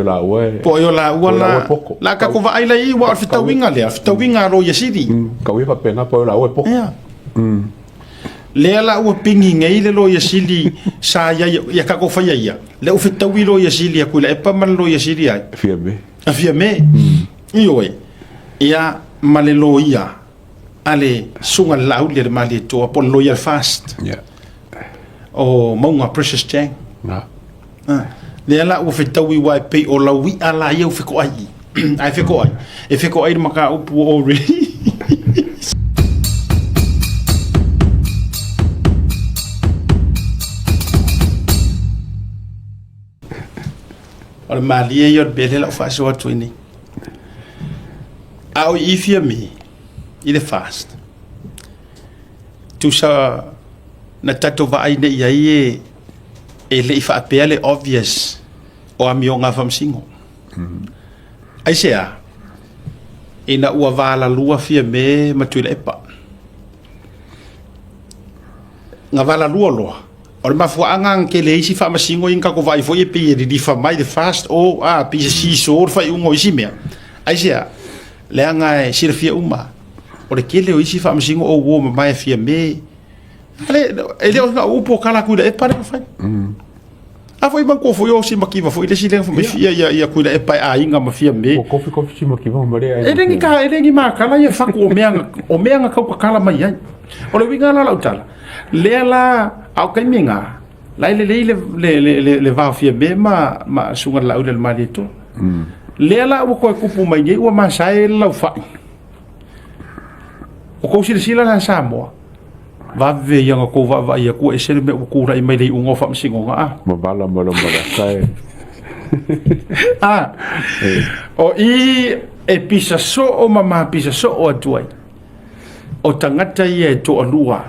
Laua e. Po ai o laua Po la. laua e poko. La ka ko vaai lai ua o le fetauiga lea, fetauiga a Loia Sili. Kau ia faapena po ai o laua e poko. Ia. Lea la ua pigi nei le Loia Sili sa iai ia kako faia ia. Lea ua fetaui Loia Sili a Tuilaepa ma le Loia Sili ai. Fiame. A Fiame. Ioe. Ia ma le loia a le susuga i le Laauli a le Malietoa po o le loia Fast. Yeah. O Mauga Precious Chang. Na. Ah. Lea la ua fetaui wa e pei o lau i'a la ia ua feko'ai i. Ae feko'ai. E feko'ai le mataupu ua already. O le malie ia o le mea lea la ou faasoa atu ai nei. A o i Fiame i le fast, tusa na tatou vaai nei i ai e, e le i faapea le obvious o amioga a faamasino. Aisea? Ina ua valalua Fiame ma Tuilaepa. Na valalua loa. O le mafuaaga na tele ai isi faamasino ia na tatou vaai foi e pei e lilifa mai le fast o a pei se seesaw le faaiuga o isi mea. Aisea? Leaga e silafia uma o le tele o isi faamasino o uo mamae a Fiame. Ale, e le o na upu o kala atu i Tuilaepa lea na fai. A foi manatua foi o Simakiva foi le isi lea na fai mai fia ia ia Tuilaepa e aiga ma Fiame. Ua kofi kofi Simakiva ma le E le ni ka e le ni makala ia fatu o mea o mea na tau tatala mai ai. O le uiga la o lau tala, lea la a o taimi na, la e lelei le le le le, le va o Fiame ma ma Susuga i le Laauli a le Malietoa. Lea la ua toe tupu mai nei ua masae le laufai. O kou silasila la Samoa, vave ia na tou vaavaai atu e ese le mea ua tulai mai le iuga o faamasinoga a. Ma vala ma lo malasa e. A, o i e pisa soo ma ma pisa soo atu ai. O tagata ia e toalua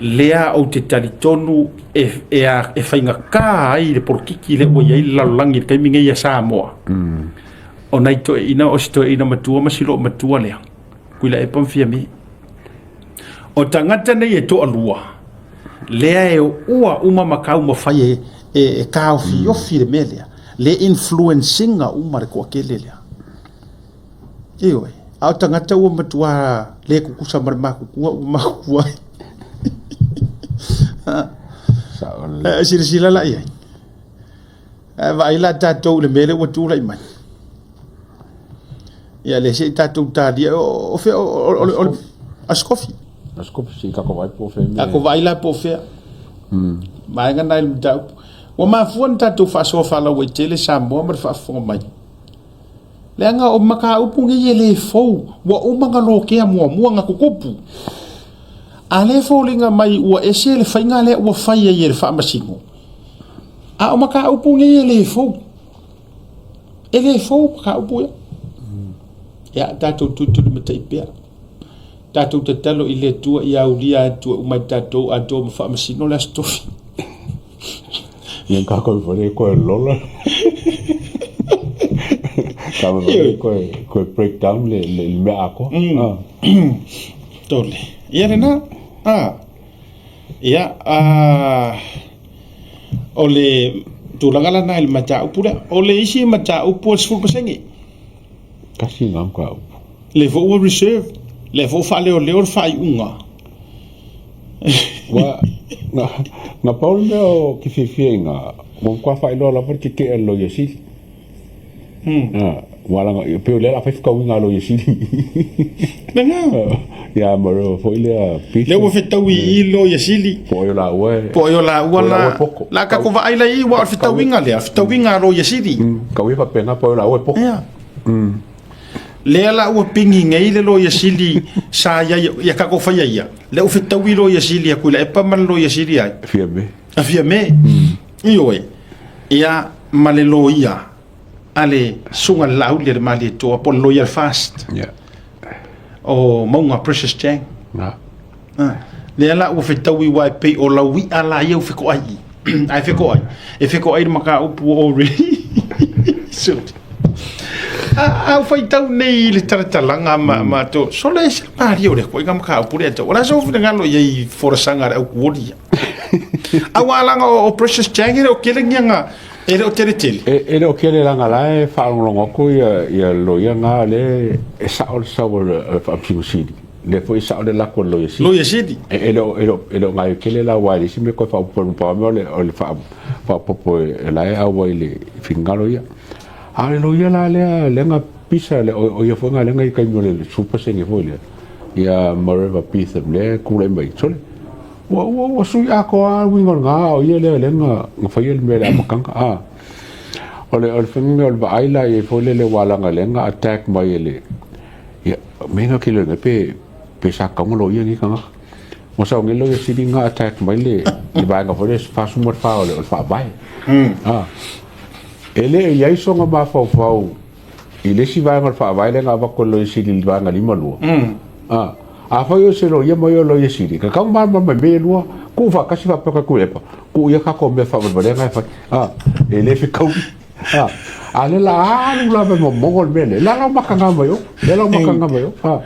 lea ou te talitonu e, e, a, e faigata ai le polokiki lea ua i ai le lalolagi i le taimi nei ia Samoa. O nai toeaina, o si toeaina matua ma si loomatua lea, Tuilaepa ma Fiame. O tagata nei e toalua, lea e ua uma ma taumafai e, e, e taofiofi le mea lea, le influence ina uma le toatele lea. Ioe, a o tagata ua matua le tutusa ma le matutua ua matutua ai. Sao E silasila la i ai. Ae vaai la tatou i le mea lea ua tulai mai. Ia lea se i tatou talia o fea o Asokofi. Asokofi se i tatou vaai po o fea mea. Tatou vaai la po o fea. Vaega na i le mataupu. Ua mafua ona tatou faasoa faalauaitele Samoa ma le faafofoga mai. Leaga o mataupu nei e le fou, ua uma ona lokea muamua ona tutupu. A lea e foliga mai ua ese le faiga lea ua fai ai e le Faamasino, a o mataupu nei e le fou. E le fou mataupu ia. Ia, tatou tulitulimatai pea. Tatou tatalo i le Atua ia aulia atu e uma i tatou atoa ma faamasino le Aso Tofi. Ia kako i whare koe lola. Ka ma whare koe koe break down le le le mea ako. Ah. Tole. Ia lena. Ah. Ia ah o le tulaga lena i le mataupu lea. O le isi mataupu o le 10%. Kasi ngā ka upu. Lea foi ua reserve, lea foi ua faaleoleo le faaiuga. Ua, na, na pau le mea o ke fiafia i ngā, ua matua faailoa lava le keke'e a le Loia Sili. Ah, ua langa, pei o lea o le a fai fetauiga a Loia Sili. Lena. Ia, ma le foi lea Lea ua fetaui i i Loia Sili. Po ai o laua e... Po ai o laua la... la La tatou vaai la i i, ua o le fetauiga lea, fetauiga a Loia Sili. Kau ia faapena, po ai o laua e poko. Ia. Lea la ua pigi nei le Loia Sili sa i ai ia tatou faia ia, lea ua fetaui Loia Sili a Tuilaepa ma le Loia Sili ai. Fiame. A Fiame. Ioe. Ia ma le loia a le Susuga i le Laauli a le Malietoa po o le Loia Fast. Yeah. O Mauga Precious Chang. Na. Ah. Lea la ua fetaui aua e pei o lau i'a la ia ua feko'ai i. Ae feko'ai, e feko'ai le mataupu ua already sold. A, a ou faitau nei i le talatalaga ma, ma to, sole ese le malie o le koiga mataupu lea tau. O le a sou finagalo i ai i folasaga a le au kuoli ia. Aua laga o, o Precious Chang e le o kele ni aga, E le o tele tele. E le o tele leaga la e faalogologo atu ia le loia lena lea e sao le sau a le Faamasino Sili, lea foi e sao le lako a le Loia Sili. Loia Sili. E le o gaio tele la aua e leai se mea e toe faaopoopo i luga, pau lava mea o le faaopoopo la e auai i le finagalo ia. A o le loia la lea lea na pisa o ia foi lena lea na i le taimi o le 10% foi lea, ia Mareva Betham lea e tulai mai, sole, Ua, ua, ua sui atoa lava le uiga o lena, a o ia lea lea na, na faia le mea i le amataga. A, o le, o le faiga o le vaai la i ai foi lele aua leaga lea na attack mai e le, ia, mea na kilo nei pe, pe sa tatau ona loia nei tagata. Ua sau nei loia sili na attack mai le, le vaega foi lea 44 o le, o le faavae. A, e le i ai sona mafaufau i le isi vaega o le faavae lea na avatu e le Loia Sili i le vaega 52, a, afai o se loia ma ia o le Loia Sili, e tatau ona malamalama i mea ia e lua, tuu faatasi faapea tatou epa, tuu ia tatou mea faavalevalea na e fai, a, e le fetaui, a, a o lea la alu lava e momono le mea lea, lea la ua mataga mai o, lea la ua mataga mai o, a,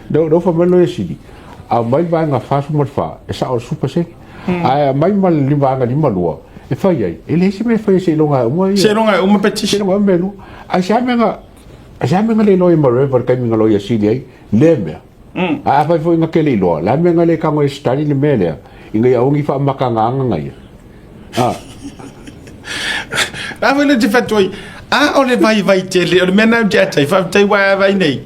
lea ua fai mai le Loia Sili, aumai le vaega 44, e sao i le 10%, ae aumai ma le vaega 52, e fai ai, e leai se mea e fai ai seiloga e uma ia. Seiloga e uma petition. Seiloga e uma mea e lua. Ae se a mea na, se a mea na le iloa ai e Mareva i le taimi na loia sili ai lea mea. Ae afai foi na te le iloa, le a le mea na le tago ai e study le mea lea, ina ia aua ne i faamatagaaga na ia. A. A foi lea te fai atu ai, a o le vaivai tele, o le mea lena ou te ata ai, faafetai ua e vaai nei.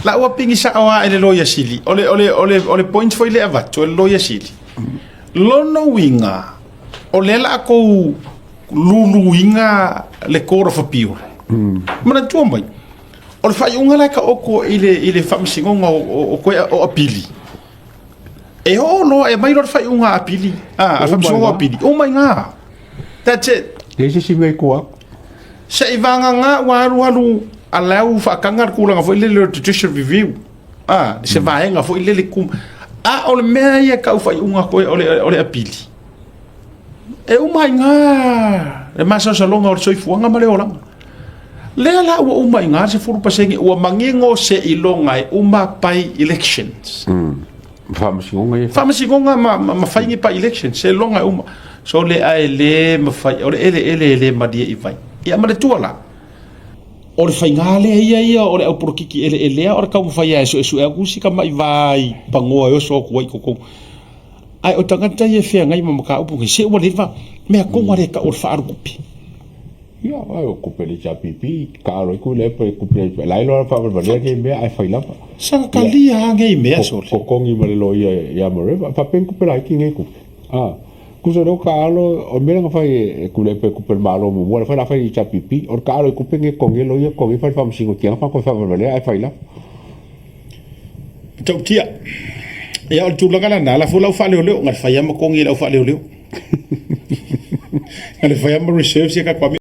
La ua pigi sao lava i le loia sili. O le, o le, o le, o le point foi lea e avatu e le loia sili. Lona uiga, o lea la a kou luluina le Court of Appeal. Manatua mai, o le faaiuga la e taoto i le, i le faamasinoga o, o, o, koe, o apili, e oo loa, e aumai loa le faaiuga a apili, a, a le faamasinoga o apili, uma i ina. That's it. Leai se isi mea i tua atu. Se i vagana ua alualu a la ua faataga le tulaga foi lele o le judicial review. A, se vaega foi lele ku. A o le mea ia tau faaiuga koe o le, o le apili. E uma ai ngā le masalosaloga o le soifuaga ma le olaga. Lea la ua uma i ngā le 10% ua manino seiloga e uma by elections. Faamasinoga ia. Faamasinoga ma, ma, ma fai ni by elections, seiloga e uma. So le ae le mafai, o le eleele e le malie i vai. Ia ma le tua la, o le faiga lea ia ia o le au polokiki eleelea o le taumafai lava e suesue atu si tamai vai pagoa e oso atu ai i totonu. Ae o tagata ia e feagai ma mataupu nei, se ua leva mea tonu a le tau o le faaalu tupe. Ia, ai o kupe le HRPP, kaalo ai ku le pe kupe le lai loa faavalevalea nei mea ae fai lava. Sa talia lava nei mea sole. Totogi ma le loia ia Mareva, faapea ni kupe laiti nei kupe. Ah, tusa lea o kaalo, o le mea lea na fai e Tuilaepa i kupe a le Malo muamua, lea foi o le a fai i le HRPP, o le kaalo i kupe nei totogi e loia, totogi fai le faamasinotiaga pa toe faavalevalea ae fai lava. Matautia. Ia o le tulaga lena, la foi lau faaleoleo, na le fai lava ma togi e le au faaleoleo. Na le fai lava ma reserves ia tatou.